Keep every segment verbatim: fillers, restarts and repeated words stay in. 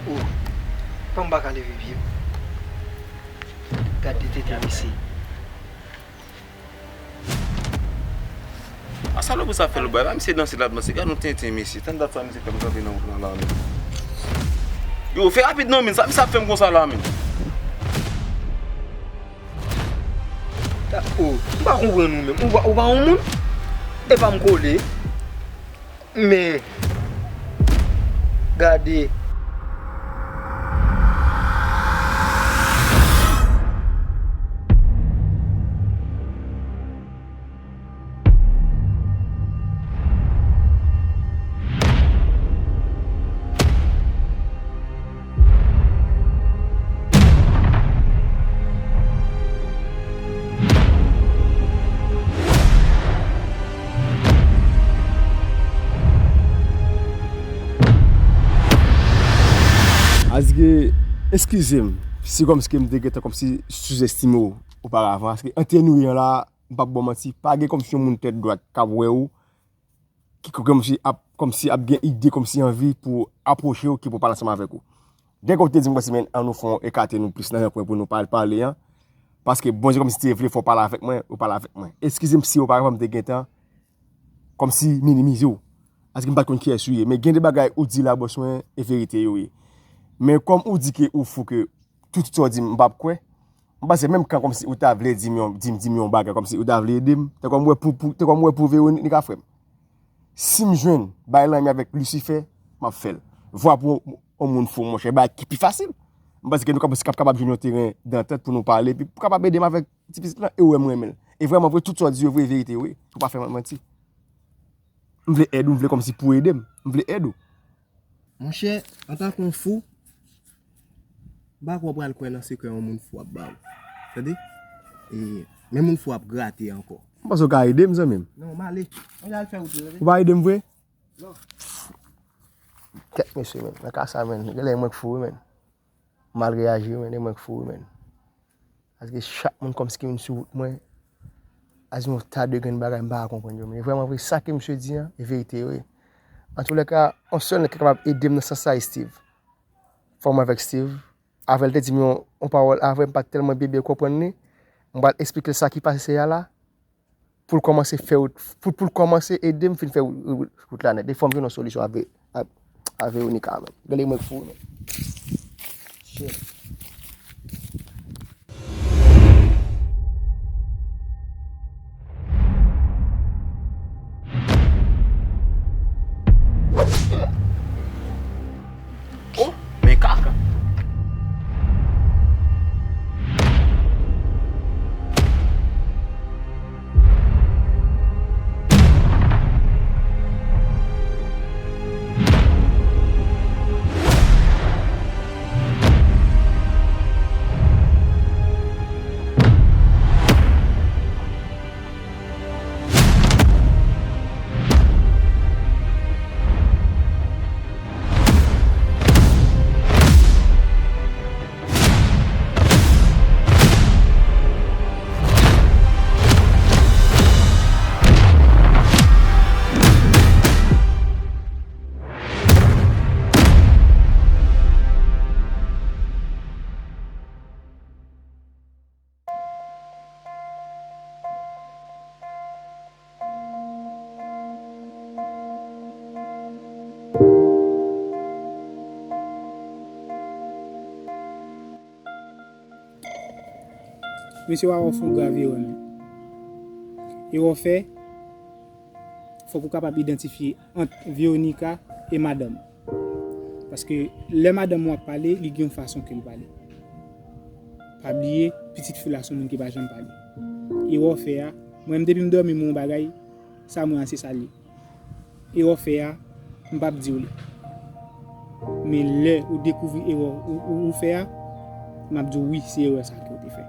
Oh, kòman m pa ka leve pye m? Gade tenten mesye. A salopri sa fè lòt bagay, pa misye danse l ap danse, gade yon tenten mesye, tann dat sa misye fè m kanpe nan wout lan la menm. Yo, fè rapid non, men sa misye ap fè m konsa la menm. Ta, oh, m pa konprann ou menm. Ou pa, ou pa yon moun? E pa m kole. Men, gade. Paske, eskize m, si kòmsi ke m te gentan kòmsi souzestime w oparavan, paske ante nou ye an la, m p ap ba w manti, pa gen kòmsi yon moun tèt dwat k ap wè w, ki kòmsi ap, kòmsi ap gen ide, kòmsi anvi pou apwoche w, ki pou pale ansanm avèk ou. Gen kòm te di m kòmsi, men, an nou fè yon ekate nou plis nan yon kwen pou nou pa al pale an. Paske Bondye kòmsi te vle fò w pale avèk mwen, ou pale avèk mwen. Eskize m si oparavan m te gentan kòmsi minimize w. Paske m pa t konn kiyès ou ye. Men gen de bagay ou di la, bòs mwen, e verite yo ye. Men kòm ou di ke ou fou, ke tout sa w di m, m p ap kwè. M panse menm kan kòmsi ou ta vle di m yon, di m, di m yon bagay, kòmsi ou ta vle ede m. Tankou m wè pou, pou, tankou m wè pou Veronica, frè m. Si m jwenn bay lanmi avèk Lisifè, m ap fè l. Vwa pou yon moun fou, monchè, bagay ki pi fasil. M panse ke nou kap-, kap-, kapab jwenn yon teren dantant pou nou pale, epi pou kapab ede m avèk ti pitit lan, e ou wè m renmen l. E vrèman vre, tout sa w di yo vre, verite yo ye. Ou pa fè mwen manti. M vle èd ou, m vle kòmsi pou ede m. M vle èd ou. Monchè, antanke yon fou, m pa kwè w pral kwè nan sekrè yon moun fou ap ba w. Tande? E, men moun fou ap grate ankò. M panse w ka ede m, zanmi m. Non, m ale. Mwen al fè wout, tande? Ou pa ede m vre? Non. Kèt mesye, men. Nan ka sa, men. Genlè e mwen k fou, wi, men. M mal reyaji, wi, men. E mwen k fou, wi, men. Paske chak moun kòmsi ki vin sou wout mwen, a di m yon ta de grenn bagay m pa ka konprann yo. Men vrèman vre, sa ke misye di an, e verite yo ye. Antoulèka, yon sèl nèg ki kapab ede m nan sans sa, e Steve. Fò mwen avèk Steve. Avè l te di m yon, yon pawòl avè, m pa t tèlman byen, byen konprann li. M pral esplike l sa ki pase a la. Pou l kòmanse fè, pou, pou l kòmanse ede m fin fè wout, wout, wout la nèt. E fò m jwenn yon solisyon a Ve-, a, a Veronica, men. Gade mwen k fou, men. Shit. Oh, men kaka. Mesye, w a wè w fè yon grav erè, men. Erè w fè, fòk ou kapab idantifye ant Veronica e madanm. Paske lè madanm ou ap pale, li gen yon fason ke l pale. Pa bliye, pitit fi w la se yon moun ki pa janm pale. Erè w fè a, mwen menm depi m dòmi, m wè yon bagay, sa mwen an se sa l ye. Erè w fè a, m p ap di w li. Men lè ou dekouvri erè w, ou, ou, ou fè a, m ap di w wi, se erè sa ke w te fè.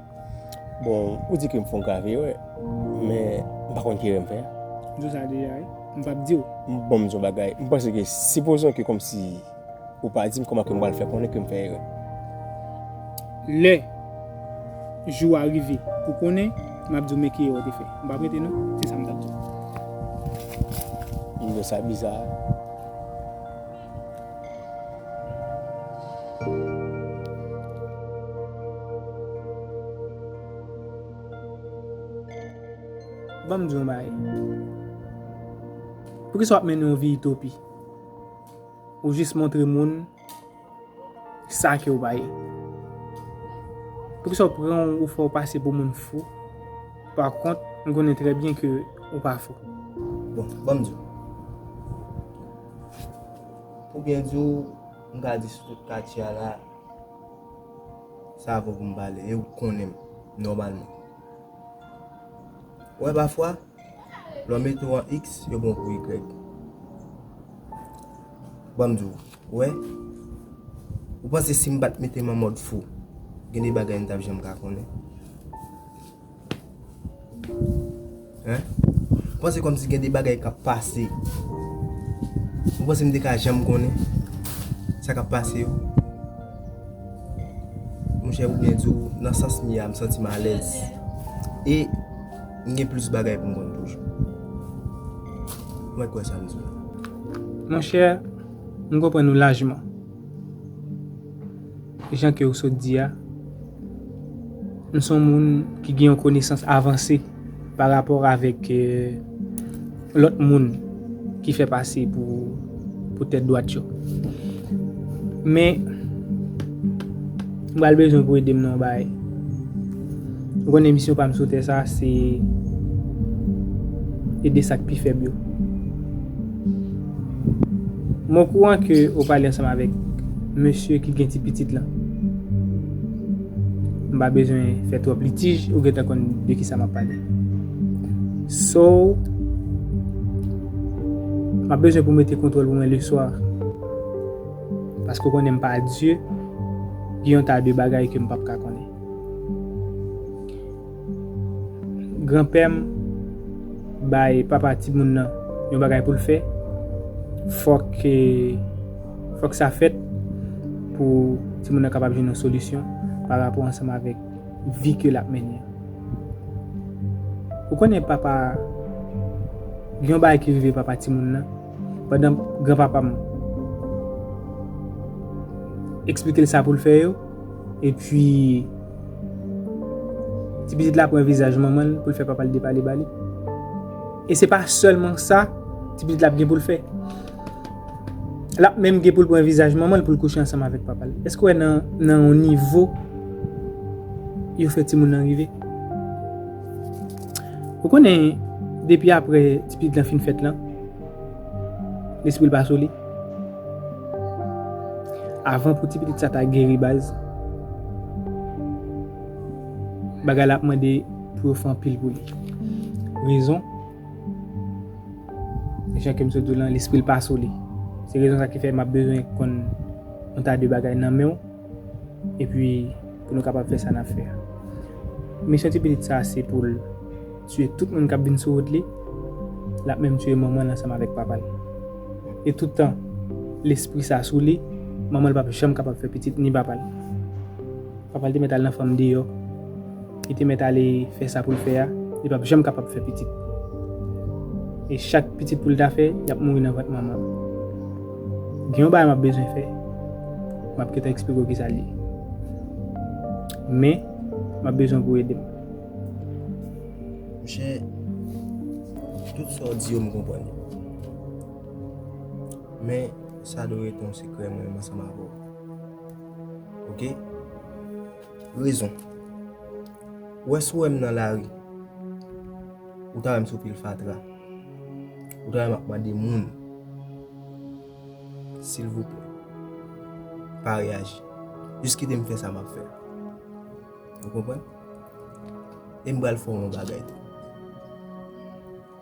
Bon, ou di ke m fè yon grav erè, men m pa konn ki erè m fè a. M di w sa deja, wi. M p ap di w. Bon, m di w yon bagay. M panse ke, sipozon ke kòmsi ou pa di m, kòman ke m pral fè konnen ke m fè erè? Lè jou a rive pou konnen, m ap di w men ki erè w te fè. M p ap rete non, se sa m t ap di w. Yo, sa biza. Ban m di w yon bagay. Poukisa w ap mennen yon vi itopi? Ou jis montre moun sa ke w pa ye. Poukisa w pran w, ou fè w pase pou moun fou? Pa kont, m konnen trè byen ke ou pa fou. Bon, ban m di w. Pou byen di w, m ka di sou tout katye a la, sa vo pou m pale, e ou konnen m, nòmalman. Ou wè pafwa, lè w mete w an X, yo pran w pou Y. Ban m di w, ou wè, ou panse si m pa t mete m an mòd fou, gen de bagay m t ap janm ka konnen? Hein? Ou panse kòmsi gen de bagay k ap pase? Ou panse m te ka janm konnen sa k ap pase yo? Monchè, pou byen di w, nan sans m ye a, m santi m alèz. E m gen plis bagay pou m konn toujou. Mwen kwè sa m di w la. Monchè, m konprann ou lajman. Jan ke ou sot di a, m se yon moun ki gen yon konesans avanse pa rapò avèk, eh, lòt moun ki fè pase pou, pou tèt dwat yo. Men, m pral bezwen pou ede m nan yon bagay. Ou konnen misyon pa m sou tè sa, se ede sa k pi fèb yo. M okouran ke ou pale ansanm avèk mesye ki gen ti pitit lan. M pa bezwen fè twòp litij, ou gentan konn de kisa m ap pale. So, m ap bezwen pou mete kontwòl pou mwen leswa. Paske ou konnen m pa Dye, gen yon ta de bagay ke m p ap ka konnen. Granpè m bay papa timoun nan yon bagay pou l fè, fòk, eh, fòk sa fèt pou timoun nan kapab jwenn yon solisyon pa rapò ansanm avèk vi ke l ap mennen an. Ou konnen papa, gen yon bagay ki rive papa timoun nan, pandan granpapa m eksplike l sa pou l fè yo, epi ti pitit la pran vizaj manman l pou l fè papa l depale ba li. E se pa sèlman sa ti pitit la ap gen pou l fè. L ap menm gen pou l pran vizaj manman l pou l kouche ansanm avèk papa l. Èske w wè nan, nan yon nivo yo fè timoun nan rive? Ou konnen, depi apre ti pitit lan fin fèt lan, lespri l pa sou li. Avan pou ti pitit sa ta geri baz, bagay la ap mande pou yo fè anpil pou li. Rezon, jan ke m sot di w lan, lespri l pa sou li. Se rezon sa ki fè m ap bezwen konn yon ta de bagay nan men w, epi pou nou kapab fè sa n ap fè a. Misyon ti pitit sa a se pou l tiye tout moun k ap vin sou wout li, l ap menm tiye manman l ansanm avèk papa l. E tout tan lespri sa sou li, manman l p ap janm kapab fè pitit ni papa l. Papa l te mèt al nan fanm deyò, li te mèt ale fè sa pou l fè a, li p ap janm kapab fè pitit. E chak pitit pou l ta fè, y ap mouri nan vant manman l. Gen yon bagay m ap bezwen fè, m ap gentan eksplike w kisa l ye. Men, m ap bezwen pou w ede m. Monchè, tout sa w di yo, m konprann yo. Men, sa dwe rete yon sekrè mwen menm ansanm avè w. Oke? Rezon. Ou wè si w wè m nan lari, ou ta wè m sou pil fatra, ou ta wè m ap mande moun, silvouplè, pa reyaji. Jis kite m fè sa m ap fè. Ou konprann? E m pral fè w yon bagay tou.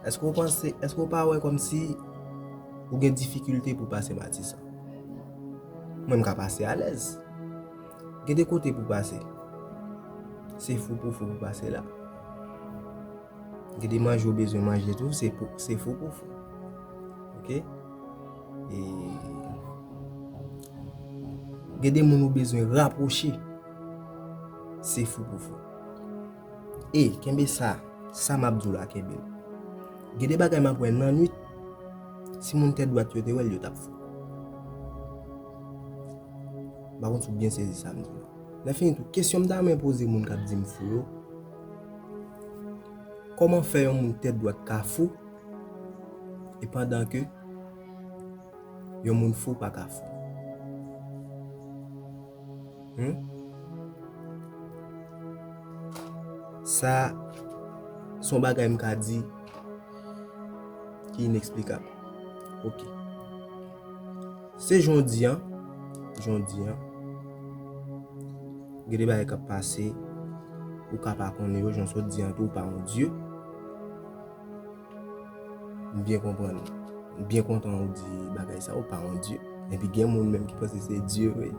Èske w panse, èske w pa wè kòmsi ou gen difikilte pou pase Matisan? Mwen, m ka pase alèz. Gen de kote pou pase. Se fou pou fou pou pase la. Gen de manje w bezwen manje tou, se pou, se fou pou fou. Oke? E gen de moun ou bezwen rapwoche. Se fou pou fou. E, kenbe sa, sa m ap di w la, kenbe l. Gen de bagay m ap wè nan nuit, si moun tèt dwat yo te wè l, yo t ap fou. M pa konn si w byen sezi sa m di w la. Lè fini tou, kesyon m ta renmen poze moun k ap di m fou yo, kòman fè yon moun tèt dwat ka fou, e pandan ke yon moun fou pa ka fou? Hmm? Sa, se yon bagay m ka di ki ineksplikab. Ok. Se jan w di an, jan w di an, gen de bagay k ap pase, ou ka pa konnen yo, jan w sot di an tou, ou pa yon dye. M byen konprann. M byen kontan ou di bagay sa, ou pa yon dye. Epi gen moun menm ki panse se dye vre.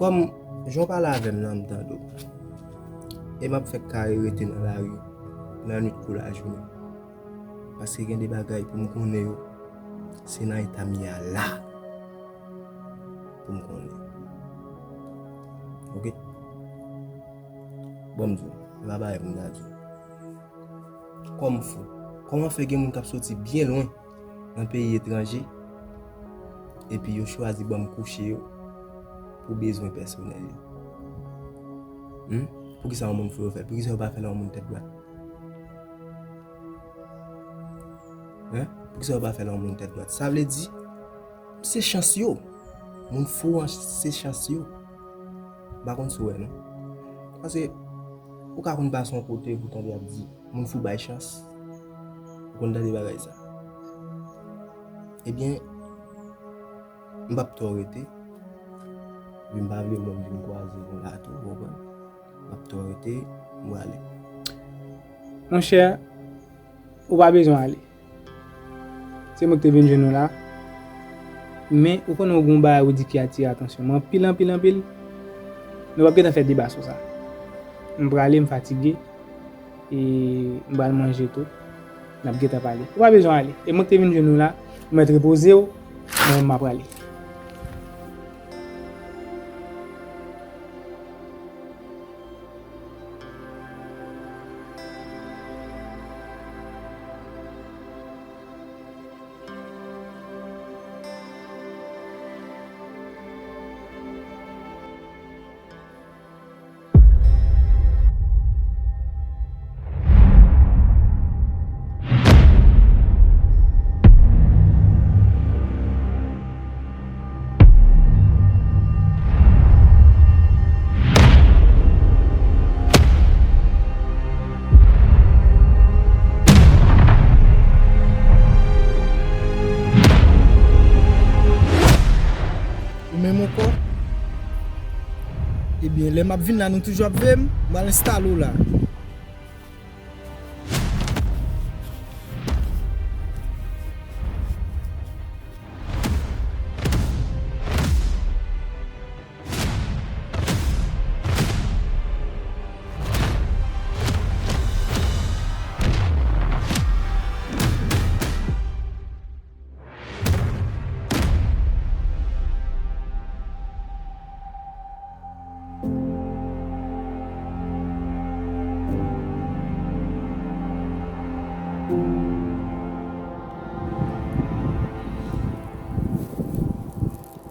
Kòm jan w pale avè m nan, m tande w. E m ap fèk kare rete nan lari, nan nwit kou lajounen. Paske gen de bagay pou m konnen yo, se nan eta m ye a la pou m konnen. Ok? Bon, m di w, e pa bagay pou m ta di w. Kòm fou. Kòman fè gen moun k ap soti byen lwen nan peyi etranje, epi yo chwazi ban m kouche yo pou bezwen pèsonèl yo? Hmm? Poukisa yon moun fou yo fè l? Poukisa yo pa fè l yon moun tèt dwat? Hein? Poukisa yo pa fè l yon moun tèt dwat? Sa vle di, se chans yo. Moun fou an, se chans yo. M pa konn si w wè, non. Paske, ou ka konn pase yon kote, pou tande y ap di, moun fou bay chans. Ou konn tande bagay sa? Ebyen, m p ap twò rete. Epi m pa vle moun vin kwaze nou la tou, ou konprann? M p ap twò rete, m prale. Monchè, ou pa bezwen ale. Se mwen ki te vin jwenn ou la. Men, ou konnen ou gen yon bagay ou di ki atire atansyon mwen anpil, anpil, anpil. Nou p ap gentan fè deba sou sa. M prale, m fatige. E m pral manje tou. N ap gentan pale. Ou pa bezwen ale. E mwen ki te vin jwenn ou la. Ou mèt repoze w. Mwen menm m ap prale. Ou menm ankò? Ebyen, lè m ap vin la, nou toujou ap veye m? M al enstale w la.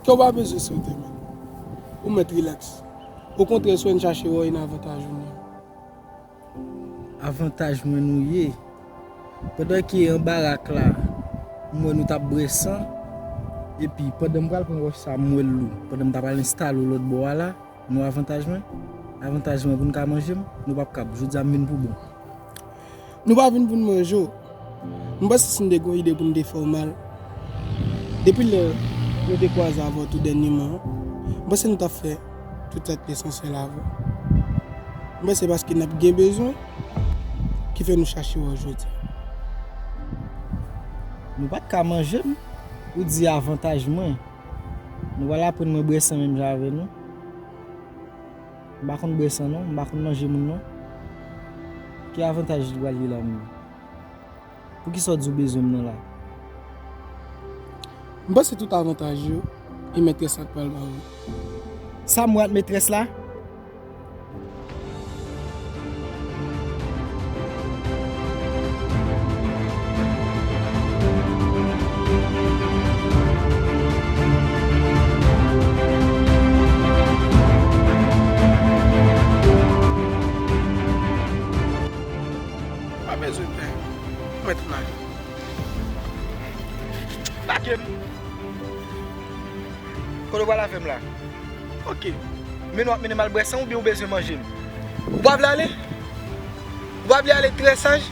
Kè w pa bezwen sote, man. Ou mèt rilaks. Okontrè, si w vin chache wè w, e nan avantaj ou li ye. Avantaj mwen nou ye. Pandan ke anba rak la, m wè nou t ap bwè san. Epi, pandan m pral pran wòch sa, m wè l lou. Pandan m ta pral enstale w lòt bò a la, nou avantaj mwen. Avantaj mwen pou n ka manje m, nou p ap kab. Jodi a, m vin pou bon. Nou pa vin pou n manje w. M panse si n te gen yon ide pou n te fè w mal, depi lè nou te kwaze avè w tou dènyèman an, m panse nou t ap fè tout sa k te sanse l avè w. M panse paske n ap gen bezwen ki fè nou chache wè w jodi a. Nou pa t ka manje m, ou di avantaj mwen. Nou pral aprann mwen bwè san menm jan avè nou. M pa konn bwè san non, m pa konn manje moun non. Ki avantaj li pral ye la menm? Poukisa w di w bezwen m nan la? M panse tout avantaj yo, e mètrès la t pral ba ou. Sa m wè ak mètrès la? Avè m la. Ok. Men w ap mennen m al bwè san oubyen ou bezwen manje m? Ou pa vle ale? Ou pa vle ale trè saj?